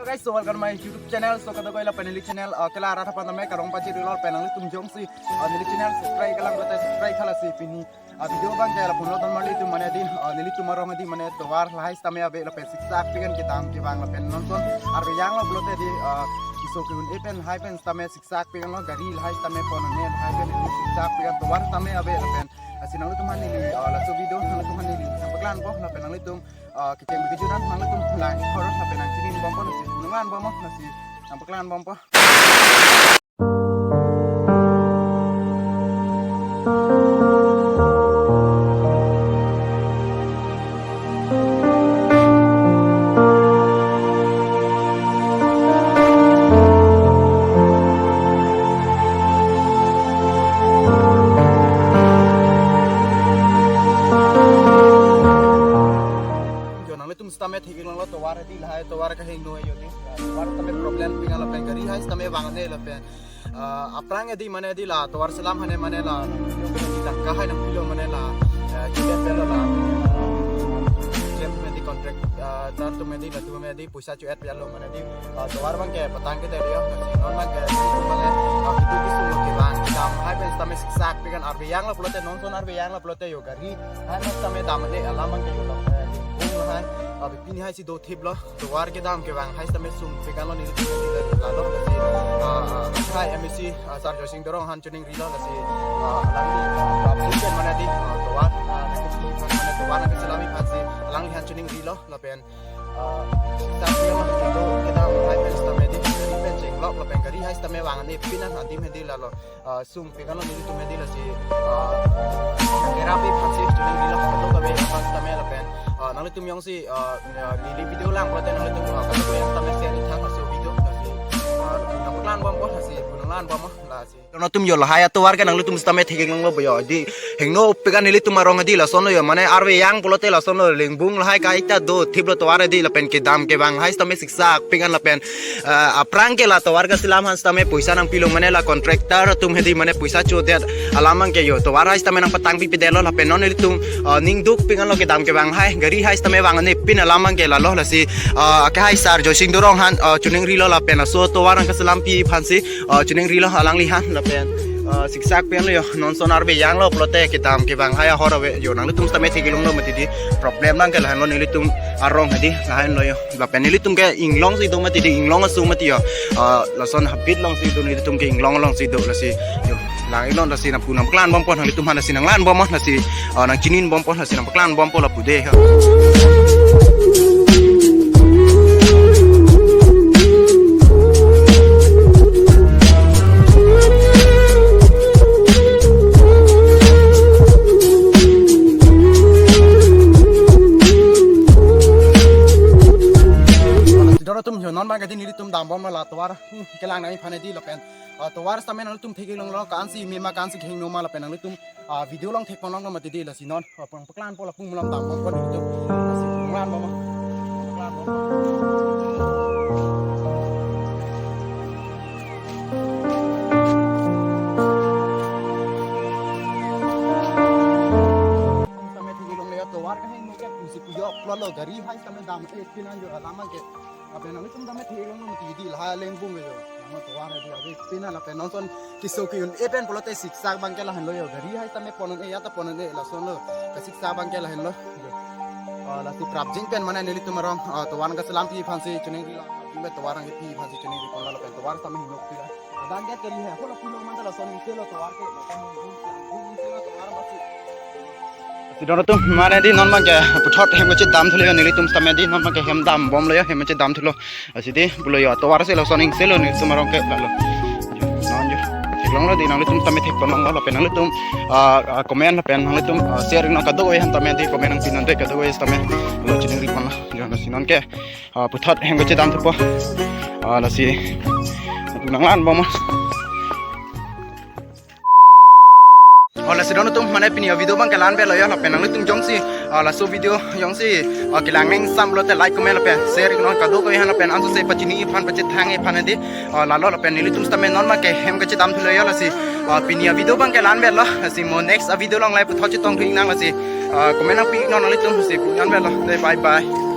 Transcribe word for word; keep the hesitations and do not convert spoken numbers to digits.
Guys, so welcome my YouTube channel. So kadokave lapen neli channel, uh, kela arat aphan tame kardom pajirlo lapen nanglitum jongsi, uh, neli channel subscribe kalang pulote subscribe tha lasi pini, uh, video abangke lapulo. Ton marli tum mane di, uh, nelitum arong di mane tovar lahai sitame ave lapen siksak pik an kedam kevang lapen non son arve janglo pulote di, uh, keso ke-un-e pen lahai pen sitame siksak pik anlo, gari lahai sitame pon un-e lahai pen siksak pik an tovar sitame ave lapen lasi nanglitum aphan neli, uh, laso video nanglitum aphan neli nangpaklang po lapen nanglitum, uh, kecheng video dan nanglitum lang hor lapen nangchini bom po lasi nanglang bom po lasi nangpaklang bom po. Jo, nanglitum sitame thik-ik longlo, tovar di lahai tovar kahingno ajo di. Tovar sitame problem pik an lapen gari hai sitame vang un-e lapen, ah, aphrang di mane di la tovar selam hane mane la tangka hai nangpilo mane la, eh, kiden pelo la, eh, jem mane di contract, ah, tar tu mane di la tu mane di poisa cho-et pelo mane di, ah, tovar abangke patang ke deri yo, non abangke, abangke, ah, itu bisu ke bang, kedam hai pen sitame siksak pik an arve janglo pulote non son arve janglo pulote jo gari hai pen sitame dam un-e alam abangke jo lo, eh, bung hai, ah, pini hai si dothiplo. Tovar kedam kevang hai sitame sung pik anlo neli lalo lasi, ah, ah, hai M A C, ah, Sir Joysing Teron aphan chiningrilo lasi, ah, alangli, ah, public mane di, ah, tovar, ah, nangkepi mane tovar nangkeselami aphansi alangli aphan chiningrilo lapen, ah, siksak pik an kedam hai pen sitame di gari pen chenglok lapen gari hai sitame vang un-e pin an adim hedi lalo, ah, sung pik anlo nelitum hedi lasi, ah, kerapi aphansi chiningrilo kadokave aphan sitame lapen, ah, nanglitum jongsi, ah, neli video lang pulote nanglitum, ah, kadokave sitame share tha laso video lasi, ah, nangpaklang bom po lasi nanglang bom lasi. Nangtum jo lahai atovar ke nanglitum sitame thik-ik longlo bo jo di hingno pik an nelitum arong di lasonlo jo mane arve jang pulote lasonlo lengbung lahai kaita dothiplo tovar di lapen kedam kevang hai sitame siksak pik an lapen, eh, aphrang ke la tovar keselam aphan sitame poisa nangpilo mane la contractor atum hedi mane poisa cho-det alam abangke jo tovar hai sitame nangpatang pipedetlo lapen non nelitum, eh, ning duk pik anlo kedam kevang hai gari hai sitame vang un-e pin alam abangke lalo lasi, eh, ke hai Sir Joysing Teron aphan, eh, chiningrilo lapen laso tovar nangkeselampi aphansi, eh, chiningrilo alangli aphan lapen, eh, siksak pik anlo jo non son arve janglo pulote kedam kevang hai ahor ave jo nanglitum sitame thik-ik longlo mati di problem abangke lahenlo nelitum arong hedi lahenlo jo. Lapen nelitum ke inglong si do mati di, inglong asu mati jo. Ah, lason habit along si do, nelitum ke inglong along si do lasi. Jo, lang-ik longlo lasi nangpu nangpaklang bom po, nanglitum aphan lasi nanglang bom lasi, ah, nangchini bom po lasi nangpaklang bom po lapu de. Doro atum jo non abangke di nelitum dam bom la tovar, hmm, kelang nangji aphan di lapen, ah, tovar sitame nanglitum thik-ik longlo ko-ansi me ma ko-ansi kehingno ma lapen nanglitum, ah, video along thek pon longlo mati di lasi non, ah, pang paklang po lapu malom dam bom po nelitum. Lasi paklang bom, paklang bom. Sitame thik-ik longle jo tovar kahingno ke pusi pu jo plot lo gari hai sitame dam un-e pin an jo alam abangke. Lapen nanglitum sitame thik-ik longlo mati di lahai lengbung jo. Nang tovar di ave pin an lapen non son keso ke-un-e pen pulote siksak abangke lahenlo jo gari hai sitame pon un-e ya ta pon un-e lasonlo. Kesiksak abangke lahenlo. Ah, lasi prapjin pen mane nelitum arong, ah, tovar nangkeselampi aphansi chiningrilo. Jumbe tovar nangkepi aphansi chiningri ponlo lapen tovar sitame hingno pik an. Adang ke keri hai, hola pulo manda lason ingselo tovar ke, lason ingselo tovar masi. Si doro atum mane di non abangke puthot hem kachedam thulo jo nelitum sitame di non abangke hem dam bomlo jo hem kachedam thulo. Lasi di pulo jo tovar si lason ingselo nelitum arong ke lalo. Jo, non jo. Thik longlo di nanglitum sitame thik pon longlo lapen nanglitum, ah, ah, comment lapen nanglitum, ah, share nang kadokave aphan tame di comment nangpi non de kadokave sitame lo chiningri ponlo. Jo, lasi non ke, ah, puthot hem kachedam thupo. Ah, lasi nanglang bom. Oh, lasi doro atum mane pini avideo abangke la-an avelo jo lapen nanglitum jongsi, ah, laso video jongsi, ah, kelang nangji sam pulote like comment lapen share nang kadokave aphan lapen anso se pachini aphan pachethang aphan di, ah, lalo lapen nelitum sitame non abangke hem kachedam thulo jo lasi, ah, pini avideo abangke la-an avelo lasi mo next avideo along lahai puthot chetong thu-ik nang lasi, ah, comment nangpi non nanglitum lasi la-an avelo de bye bye.